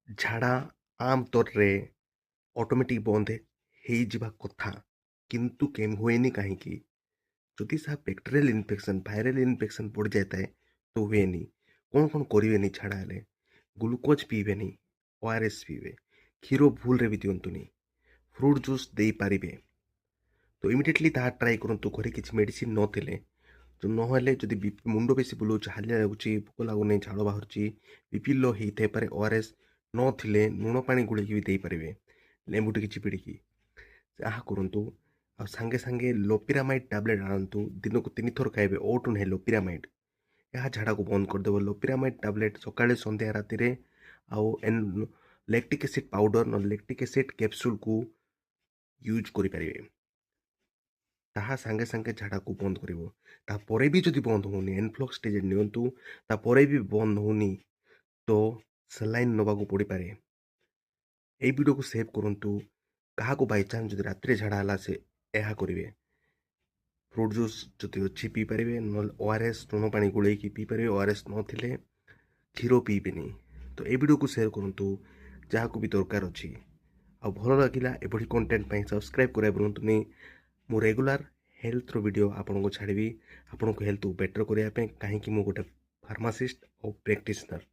ଝାଡ଼ା ଆମତୌରରେ ଅଟୋମେଟିକ୍ ବନ୍ଦ ହେଇଯିବା କଥା, କିନ୍ତୁ କେମ ହୁଏନି କାହିଁକି? ଯଦି ତାହା ବ୍ୟାକ୍ଟେରିଆଲ୍ ଇନଫେକ୍ସନ୍, ଭାଇରାଲ୍ ଇନଫେକ୍ସନ୍ ପଡ଼ିଯାଇଥାଏ ତ ହୁଏନି। କ'ଣ କ'ଣ କରିବେନି ଝାଡ଼ା ହେଲେ? ଗ୍ଲୁକୋଜ୍ ପିଇବେନି, ORS ପିଇବେ, କ୍ଷୀର ଭୁଲରେ ବି ଦିଅନ୍ତୁନି, ଫ୍ରୁଟ୍ ଜୁସ୍ ଦେଇପାରିବେ। ତ ଇମିଡ଼ିଏଟଲି ତାହା ଟ୍ରାଏ କରନ୍ତୁ ଘରେ କିଛି ମେଡ଼ିସିନ୍ ନଥିଲେ। ନହେଲେ ଯଦି ମୁଣ୍ଡ ବେଶୀ ବୁଲଉଛି, ହାଲିଆ ଲାଗୁଛି, ଭୋକ ଲାଗୁନି, ଝାଳ ବାହାରୁଛି, ବିପି ଲୋ ହେଇଥାଇପାରେ, ORS ନଥିଲେ ଲୁଣ ପାଣି ଗୋଳେଇକି ବି ଦେଇପାରିବେ, ଲେମ୍ବୁ ଟିକେ ଚିପିଡ଼ିକି। ତାହା କରନ୍ତୁ। ଆଉ ସାଙ୍ଗେ ସାଙ୍ଗେ ଲୋପିରାମାଇଡ଼୍ ଟ୍ୟାବଲେଟ୍ ଆଣନ୍ତୁ, ଦିନକୁ 3 ଥର ଖାଇବେ। ଓଟୁ ନୁହେଁ, ଲୋପିରାମାଇଡ଼୍। ଏହା ଝାଡ଼ାକୁ ବନ୍ଦ କରିଦେବ। ଲୋପିରାମାଇଡ଼୍ ଟ୍ୟାବଲେଟ୍ ସକାଳେ, ସନ୍ଧ୍ୟା, ରାତିରେ। ଆଉ ଏନ୍ ଲେକ୍ଟିକ୍ ଏସିଡ଼୍ ପାଉଡ଼ର ନହେଲେ ଲେକ୍ଟିକ୍ ଏସିଡ଼୍ କ୍ୟାପସୁଲ୍କୁ ୟୁଜ୍ କରିପାରିବେ। ତାହା ସାଙ୍ଗେ ସାଙ୍ଗେ ଝାଡ଼ାକୁ ବନ୍ଦ କରିବ। ତାପରେ ବି ଯଦି ବନ୍ଦ ହେଉନି, ଏନଫ୍ଲକ୍ସ ଟିଜେଡ଼ ନିଅନ୍ତୁ। ତାପରେ ବି ବନ୍ଦ ହେଉନି ତ ସାଲାଇନ୍ ନେବାକୁ ପଡ଼ିପାରେ। ଏଇ ଭିଡ଼ିଓକୁ ସେଭ୍ କରନ୍ତୁ। କାହାକୁ ବାଇଚାନ୍ସ ଯଦି ରାତିରେ ଝାଡ଼ା ହେଲା, ସେ ଏହା କରିବେ। ଫ୍ରୁଟ୍ ଜୁସ୍ ଯଦି ଅଛି ପିଇପାରିବେ, ନହେଲେ ORS ଲୁଣ ପାଣି ଗୋଳେଇକି ପିଇପାରିବେ। ORS ନଥିଲେ କ୍ଷୀର ପିଇବେନି। ତ ଏଇ ଭିଡ଼ିଓକୁ ସେୟାର କରନ୍ତୁ ଯାହାକୁ ବି ଦରକାର ଅଛି। ଆଉ ଭଲ ଲାଗିଲା, ଏଭଳି କଣ୍ଟେଣ୍ଟ ପାଇଁ ସବସ୍କ୍ରାଇବ୍ କରିବା ଭୁଲନ୍ତୁନି। ମୁଁ ରେଗୁଲାର ହେଲ୍ଥର ଭିଡ଼ିଓ ଆପଣଙ୍କୁ ଛାଡ଼ିବି, ଆପଣଙ୍କୁ ହେଲ୍ଥକୁ ବେଟର୍ କରିବା ପାଇଁ, କାହିଁକି ମୁଁ ଗୋଟେ ଫାର୍ମାସିଷ୍ଟ ଆଉ ପ୍ରାକ୍ଟିସନର୍।